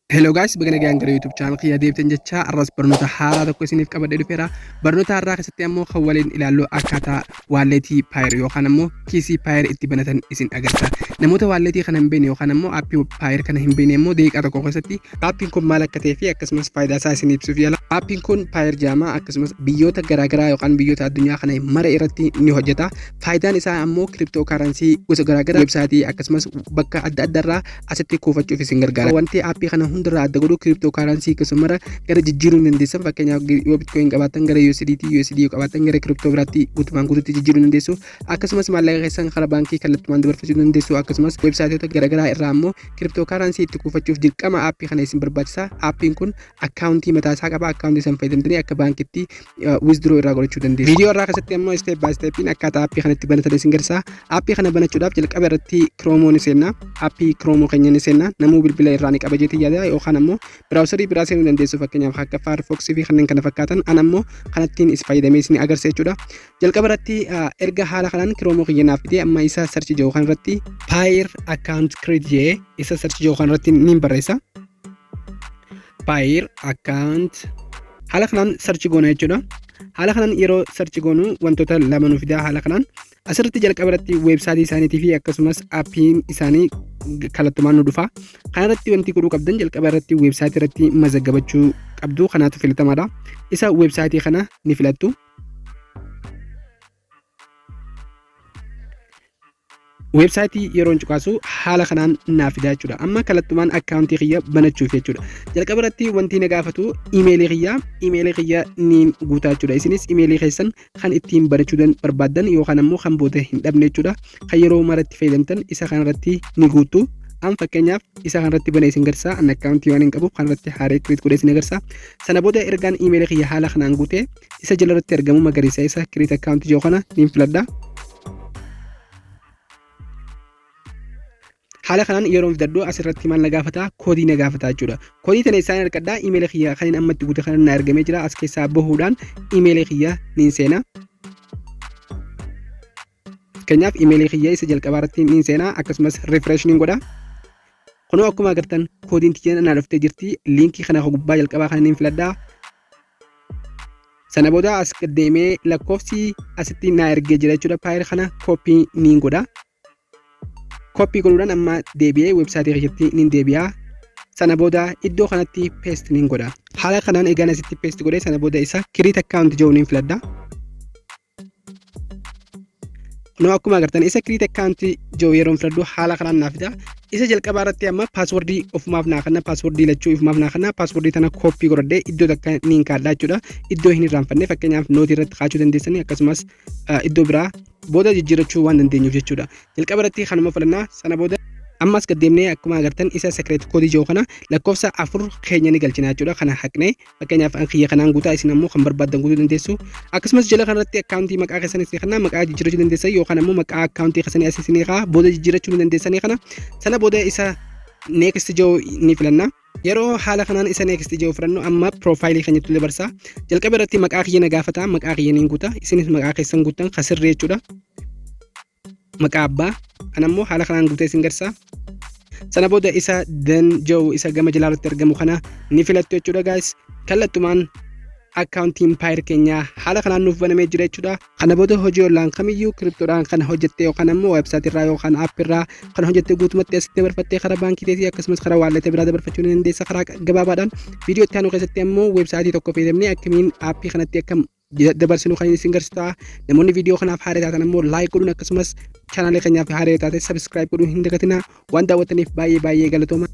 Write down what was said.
Hello guys, baga nagaan gara YouTube channel kiyya deebiten jecha arras barnoota haaraa tokko isiniif qabadhee dhufeera. Barnoota har'aa keessatti ammoo kan waliin ilaallu akkaataa waalleetii Payeer yookaan ammoo kiisii Payeer itti banatan isin agarsiisa. Namoota waalleetii kana hin beekne yookaan ammoo aappii Payeer kana hin beekne immoo daqiiqaa tokko keessatti aappiin kun maal akka ta'ee fi akkasumas faayidaa isaa isin ibsuuf yaala. Aappiin kun Payeer jedhama akkasumas biyyoota garaagaraa yookaan biyyoota addunyaa kana mara irratti ni hojjeta. Faayidaan isaa ammoo kiriptoo kaaransii gosa garaagaraa weebsaayitii akkasumas bakka adda addaarraa asitti kuufachuuf isin gargaara. Wanti aappii kana hundarraa adda godhu kiriptoo kaaransii gosa mara gara jijjiiruu ni dandeessan. Fakkeenyaaf yoo bitcoin qabaattan gara USDT, USD yoo qabaattan gara kiriptoo biraatti guutumaan guututti jijjiiruu ni dandeessu. Akkasumas maallaqa keessan karaa baankii kallattumaan dabarfachuu ni dandeessu. Akkasumas weebsaayitoota garaagaraa irraa ammoo kiriptoo kaaransii itti kuufachuuf dirqama aappii kana isin barbaachisa. Aappiin kun akkaawuntii mataa isaa qaba. Akkaawuntii san fayyadamtanii akka baankitti withdraw irraa godhachuu dandeessu. Viidiyoo irraa keessatti ammoo step by stepin akkaataa aappii kanatti banatan isin garsiisa. Aappii kana banachuudhaaf jalqaba irratti Chrome ni seenna. Aappii Chrome keenya ni seenna. Namuu bilbila irraa ni qaba jeetii yaada yookaan ammoo biraawusarii biraa seenuu dandeessu fakkeenyaaf akka Firefox fi kanneen kana fakkaatan. An ammoo kanattiin is fayyadamee isin agarsiisa jechuudha. Jalqaba irratti erga haala kanaan Chrome kiyya naaf fidee amma isa search jedhu kanarratti Payeer account create jedhee isa search jedhu kanarratti niin barreessa. Payeer account haala kanaan search goona jechuudha. Haala kanaan yeroo search goonu wantoota lama nu fidaa haala kanaan asirratti jalqaba irratti weebsaayitii isaaniitii fi akkasumas aappiin isaanii kallattumaan nu dhufa. Kanarratti wanti godhuu qabdan jalqaba irratti weebsaayitii irratti mazaggabachuu qabdu kanaatu filatamaadha. Isa weebsaayitii kana ni filattu. Weebsaayitii yeroon cuqaasu haala kanaan naa fidaa jechuudha. Amma kallattumaan akkaawuntii kiyya banachuuf jechuudha. Jalqaba irratti wanti na gaafatu imeelii kiyya, imeelii kiyya niin guutaa jechuudha. Isinis imeelii keessan kan ittiin banachuu barbaaddan yookaan ammoo kan booda hin dhabne jechuudha. Kan yeroo mara itti fayyadamtan isa kanarratti ni guuttu. An fakkeenyaaf isa kanarratti banee isin garsiisa. An akkaawuntii waan hin qabuuf kanarratti haaree create godhee isin agarsiisa. Sana booda ergaan imeelii kiyya haala kanaan guutee isa jalarratti argamu magariisa isa create account jedhu kana niin filadha. Haala kanaan yeroon fidadhu asirratti maal na gaafata koodii na gaafata jechuudha. Koodii tana isaan argadha imeela kiyya kan inni amma itti guute kan na ergamee jira as keessaa bahuudhaan imeela kiyya niin seena. Fakkeenyaaf imeelii kiyya isa jalqabaa irratti niin seena akkasumas refresh niin godha. Kunoo akkuma agartan koodiin tiyya naa dhuftee jirti liinkii kana gubbaa jalqabaa kana niin filadha. Sana booda as deemee lakkoofsi asitti naa ergee jira jechuudha. Paayil kana kooppii niin godha. Kooppii godhuudhaan amma deebi'ee weebsaayitii keessatti niin deebi'a. Sana booda iddoo kanatti peest niin godha. Haala kanaan egaan asitti peest godhee sana booda isa kiriit akkaawunti jedhu niin filadha. Kunoo akkuma agartan isa create account jiru yeroon filadhu haala kanaan naaf fida. Isa jalqabaa irratti amma paaswordii ofumaaf naa kenna paaswordii lachuu ofumaaf naa kenna paaswordii tana kooppii godhadhee iddoo takka niin kaadha jechuudha. Iddoo hin irraanfanne fakkeenyaaf nootii irratti kaachuu dandeessanii akkasumas iddoo biraa booda jijjiirrachuu waan dandeenyuuf jechuudha. Jalqaba irratti kanuma filannaa sana booda ammas gad deemnee akkuma agartan isa secret koodii jiru kana lakkoofsa 4 keenya ni galchina jechuudha. Kana haqnee fakkeenyaaf an kiyya kanaan guutaa isin ammoo kan barbaaddan guutuu dandeessu. Akkasumas jala kanarratti akkaawuntii maqaa keessan isin kana maqaa jijjiirrachuu dandeessan yookaan ammoo maqaa akkaawuntii keessanii as isin kaa booda jijjiirrachuu ni dandeessanii kana sana booda isa next jiru ni filanna. Yeroo haala kanaan isa next jiru filannu amma piroofaayilii keenyatti dabarsa. Jalqaba irratti maqaa kiyya na gaafata maqaa kiyya niin guuta isinis maqaa keessan guuttan ka sirrii jechuudha. Maqaa abbaa an ammoo haala kanaan guutee isin garsiisa. Sana booda isa dan jiru isa gama jalaa irratti argamu kana ni filattu jechuudha guys. Kallattumaan akkaawuntiin paayir keenyaa haala kanaan nuuf banamee jira jechuudha. Kana booda hojii onlaan kamiyyuu kiriptoodhaan kan hojjette yookaan ammoo weebsaayitii irraa yookaan aappii irraa kan hojjette guutumatti asitti dabarfattee karaa baankii teetii akkasumas karaa waalleeta biraa dabarfachuu ni dandeessa karaa gabaabaadhaan. Viidiyoo itti aanu keessatti ammoo weebsaayitii tokko fayyadamnee akkamiin aappii kanatti akka dabarsinu kan isin garsiisu ta'a. Namoonni viidiyoo kanaaf haaraa taatan ammoo laayik godhuun akkasumas chaanaalii keenyaaf haaraa taate sabiskiraayib godhuun hin dagatinaa. Waan daawwattaniif baay'ee baay'ee galatooma.